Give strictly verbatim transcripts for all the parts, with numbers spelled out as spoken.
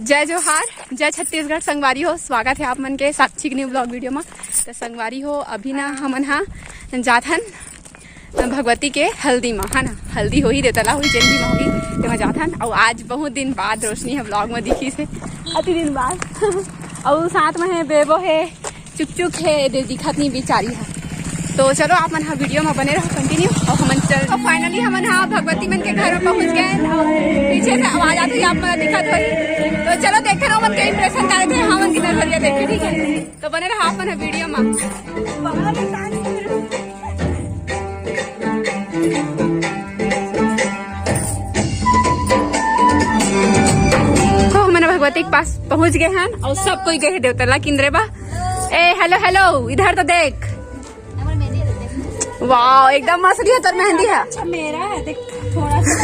जय जोहार, जय छत्तीसगढ़। संगवारी हो, स्वागत है आप मन के साक्षी के न्यू ब्लॉग वीडियो में। तो संगवारी हो, अभी ना हमन हा जाथन भगवती के हल्दी में, है ना, हल्दी होही, देवतला होही, जेन भी में होही, तेमा जाथन। और आज बहुत दिन बाद रोशनी ह ब्लॉग में दिखिस हे, अति दिन बाद। और साथ में है बेबो है, चुक चुक है, दे दिखत नहीं बिचारी है। तो चलो आप मन हा वीडियो में बने रहो कंटिन्यू। और हमन चल, तो फाइनली हमन हा भगवती मन के घर में पहुंच गए। और पीछे से आवाज आती है, आप मन दिखत होही। तो चलो देखते रहो मन के इंप्रेशन का रहते हैं, हमन की नजरिया देखे, ठीक है। तो बने रहो आप मन हा वीडियो में। तो हमन भगवती के पास पहुंच गए हैं और सब कोई गए हैं देवतला किंदरे बा। ए हेलो हेलो, इधर तो देख। वाह, एकदम मस्त दिया तोर मेहंदी है। अच्छा, मेरा है, देख, थोड़ा सा।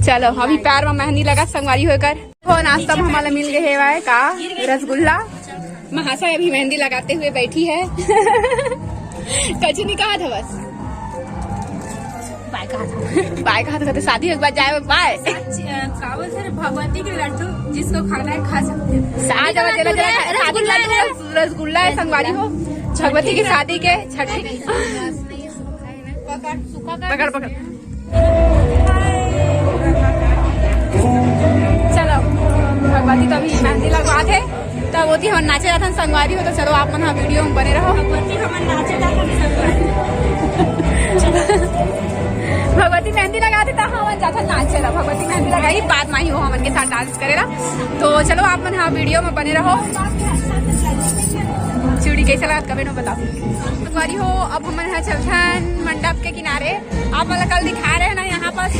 चलो, अभी पैर में मेहंदी लगा, संगवारी होकर। हो, नाश्ता में हमारा मिल गए हेवय का, रसगुल्ला। महाशय अभी मेहंदी लगाते हुए बैठी है। कछु नहीं कहा था बस। बाय कहा था। बाय कहा था, शादी के बाद जाए बाय। सच, अ, का बोलते हैं, भगवती के लड्डू जिसको खाना है खा सकते हैं। आज अब चला, चला, शादी के लड्डू, रसगुल्ला है, संगवारी हो। भगवती की शादी के छठी। पकड़, पकड़। चलो, भगवती तो अभी मेहंदी लगवा थे, तब ओती हमन नाचे जाथन संगवारी हो। तो चलो, आप मन हा वीडियो में बने रहो। भगवती हमन नाचे जाथन संगवारी। भगवती मेहंदी लगा थे, तब हमन जाथन नाचे ला। भगवती मेहंदी लगाही, बाद में ही वो हमन के साथ डांस करेला। तो चलो, आप मन हा वीडियो में बने रहो। चूड़ी कैसे लगा, कमेंट में बताओ। संगवारी हो, अब हमन हा चलथन मंडप के किनारे। आप मन ला कल दिखा रहे हैं ना, यहाँ पास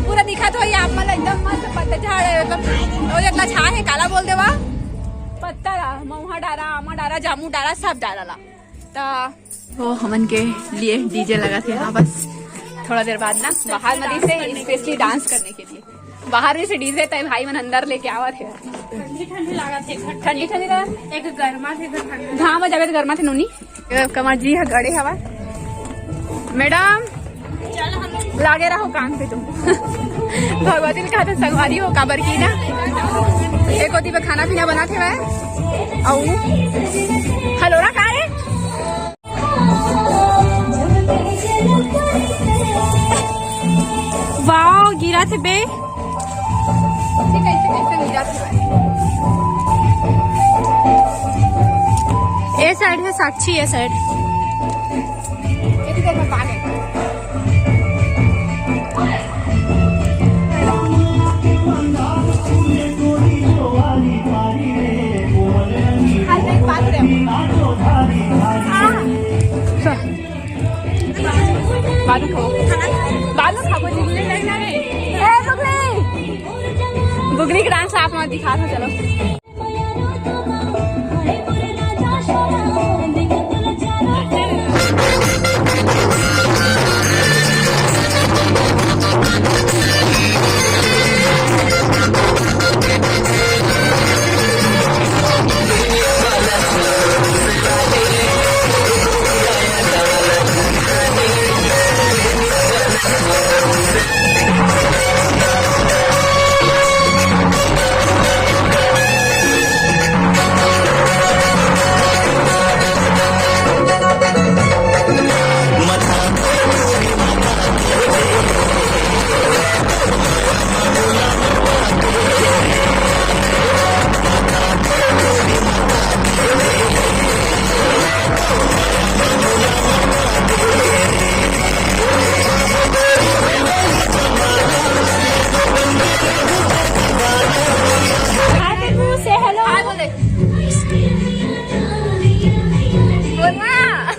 पूरा दिखत होही आप मन ला, एकदम मस्त पतझड़ है, मतलब वो जितना छा है, काला बोल देवा, पत्ता ला, महुआ डारा, आमा डारा, जामू डारा, सब डारा ला। तो वो हमन के लिए डीजे लगा थे यहाँ बस, थोड़ा देर बाद ना बाहर नदी से स्पेशली डांस करने के लिए। बाहर में से डीजे तय भाई मन अंदर लेके आवत हे। ठंडी ठंडी लागत हे, ठंडी ठंडी लागत। एक गरमा थे, एक ठंडी। घाम में जाबे तो गरमा थे नोनी। ये कमर जी ह गड़े हवा। मैडम, लागे रहो काम पे तुम। भगवती ने कहा था संगवारी हो काबर की ना। एक ओती पे खाना पीना बना थे भाई। औ हेलो ना का रे? वाओ, गिरा थे बे। ए साइड है साक्षी, ए साइड। बालू खाओ। बालू खाओ, बुगली नहीं, नहीं, नहीं। ए, बुगली। बुगली के डांस आप मत दिखा दो, चलो।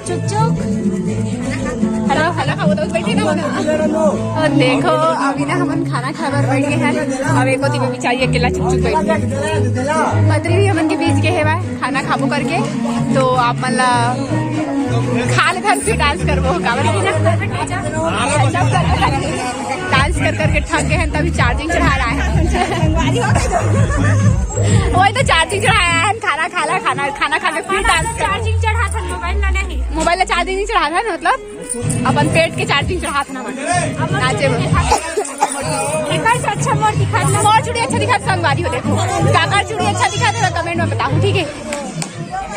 चुक चुक। हेलो, हेलो, खाओ तो बैठे ना, बोलो। और देखो, अभी ना हमन खाना खाए बर बैठ गए हैं। अब एक ओती में बेचारी अकेला चुप चुप बैठी है। पतरी भी हमन के बीच के है भाई, खाना खाबो करके। तो आप मन ला खा ले धन फिर डांस करबो, काबर की ना? डांस कर करके थक गए हैं, तभी चार्जिंग चढ़ा रहा है। वही तो चार्जिंग चढ़ाया है, खाना खा ला, खाना, खाना खा के फिर डांस कर। चार्जिंग चढ़ा था मोबाइल। चार्जिंग नहीं चढ़ात हन, मतलब अपन पेट के चार्जिंग चढ़ात हन हमन। नाचे बर। एकर से अच्छा मोर दिखा दे। मोर चूड़ी अच्छा दिखा, संगवारी हो, देखो। काकर चूड़ी अच्छा दिखा दे, कमेंट में बताहू, ठीक है?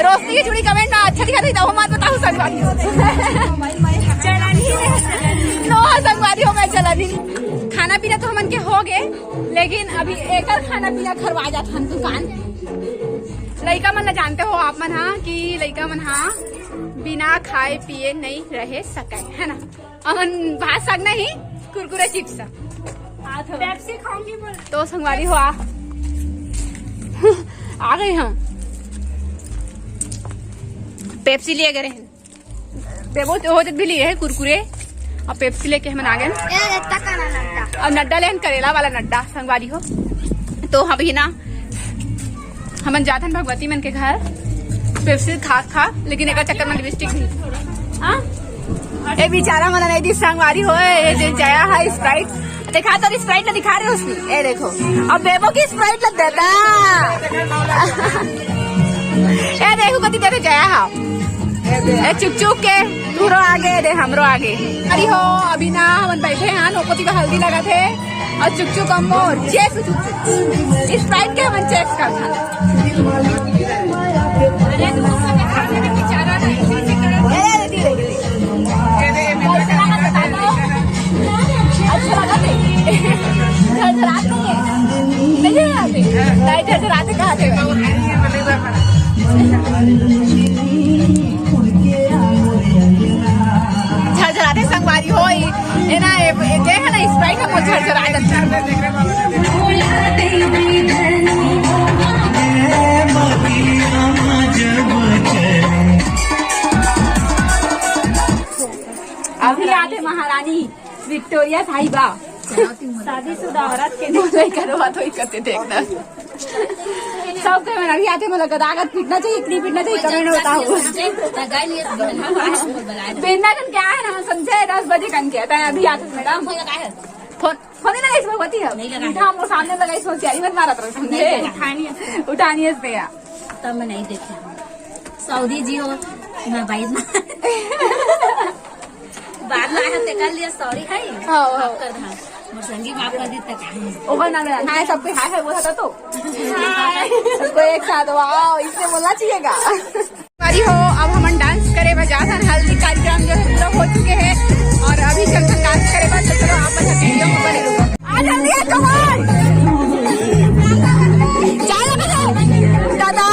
रोशनी के चूड़ी कमेंट में अच्छा दिखा दे, तो मत बताहू, संगवारी हो। चलनी है। नो, संगवारी हो, मैं चलनी। खाना पीना तो हमन के हो गए, लेकिन अभी एकर खाना पीना खरवा जात हन दुकान। लइका मन ला जानते हो आप मन, हाँ, कि लइका मन, हाँ, बिना खाए पिए नहीं रहे सके, है ना? अमन भात साग नहीं, कुरकुरे चिप्स। पेप्सी खाऊंगी बोल। तो संगवारी हो, आ, आ गए हम। पेप्सी लिए गए हैं। बेबो तो होते भी लिए है कुरकुरे और पेप्सी लेके हमन आ गए। ए, तक ना नड्डा। और नड्डा लेन करेला वाला नड्डा, संगवारी हो। तो अभी ना हमन जाथन भगवती मन के घर, पेप्सी खा खा, लेकिन एकर चक्कर में लिपस्टिक भी। हाँ? ए बेचारा मन नहीं दी, संगवारी हो, ए जे जया है स्प्राइट। देखा तो स्प्राइट ला दिखा रहे उसने। ए देखो, अब बेबो की स्प्राइट ला देता। ए देखो कति देते जया हा। ए चुक चुक के तूरो आगे दे, हमरो आगे। अरे हो, अभी ना हमन बैठे हैं, नोकोती का हल्दी लगा थे। और चुक चुक अम्मो, चेस चुक चुक। स्प्राइट के हमन चेस कर था। अच्छा लगा थे? झरझरात नहीं है? नहीं झरझराते? नहीं झरझराते, कहा थे? झरझराते संगवारी हो, ये ना, ये, ये देख ना, स्प्राइट हमको झरझरा जाता है। अभी आते महारानी विक्टोरिया साहिबा। शादीशुदा औरत के बोले करो बात वही करते थे एकदम। सब के मन अभी आते, मतलब गदागद पीटना चाहिए, इतनी पीटना चाहिए, कमेंट बताओ। पीटना कन क्या है ना, हम समझे दस बजे कन के, तय अभी आते मैडम। फोन, फोन नहीं लगाई भगवती है। नहीं लगाई। उठा, हमको सामने लगाई, सोच यारी मत मारा तरह समझे। नहीं लगाई। उठानी है। उठानी है भैया। तब मैं नहीं देखी। सऊदी जी हो, मैं बाइस ना। बाद में आया ते कर लिया, सॉरी है। हाँ, हाँ। माफ कर दे, हाँ। मोर संगी माफ कर दी तक है। ओकर नाम है, हाय सबको हाय हाय बोला था तो। हाय। सबको एक साथ, वाओ, इससे बोलना चाहिएगा। संगवारी हो, अब हमन डांस करे बर जात हन। हल्दी कार्यक्रम जो है पूरा हो चुके हैं और अभी चलथन डांस करे बर, तो चलो आप मन वीडियो में बने रहो। आ जल्दी आ, कमाल। चाय लगा दे। दादा।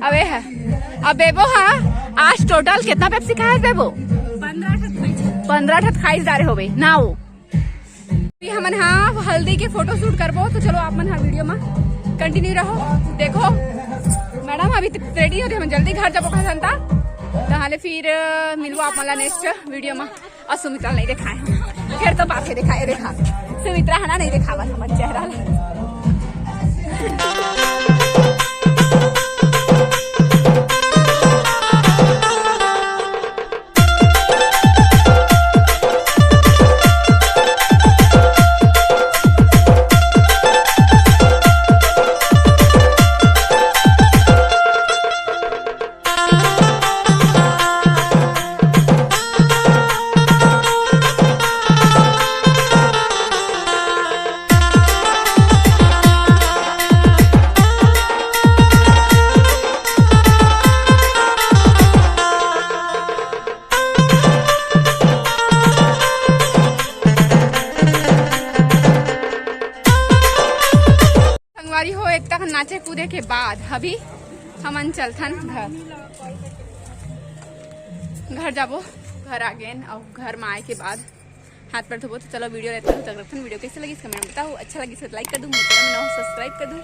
अबे है, अब बेबो हा, आज टोटल कितना पेप्सी खाए बेबो? पंद्रह ठन खाइस डारे होबे ना वो। अभी हमन हा हल्दी के फोटो शूट करबो, तो चलो आप मन हा वीडियो में कंटिन्यू रहो। देखो मैडम, अभी रेडी होते, हम जल्दी घर जाबो कहा जनता, तहाले फिर मिलबो आप मन ला नेक्स्ट वीडियो में। और सुमित्रा नहीं दिखाए, फिर तो बातें दिखाए, देखा सुमित्रा है ना, नहीं दिखावा हमारे चेहरा। संगवारी हो, एक तक नाचे कूदे के बाद अभी हमन चलथन घर। घर जाबो, घर आ गेन, और घर में आए के बाद हाथ पर धोबो। तो चलो वीडियो रहता हूँ तक रखन। वीडियो कैसे लगी कमेंट बताओ, अच्छा लगी तो लाइक कर दूँ, मेरे चैनल में नवा हो सब्सक्राइब कर दूँ।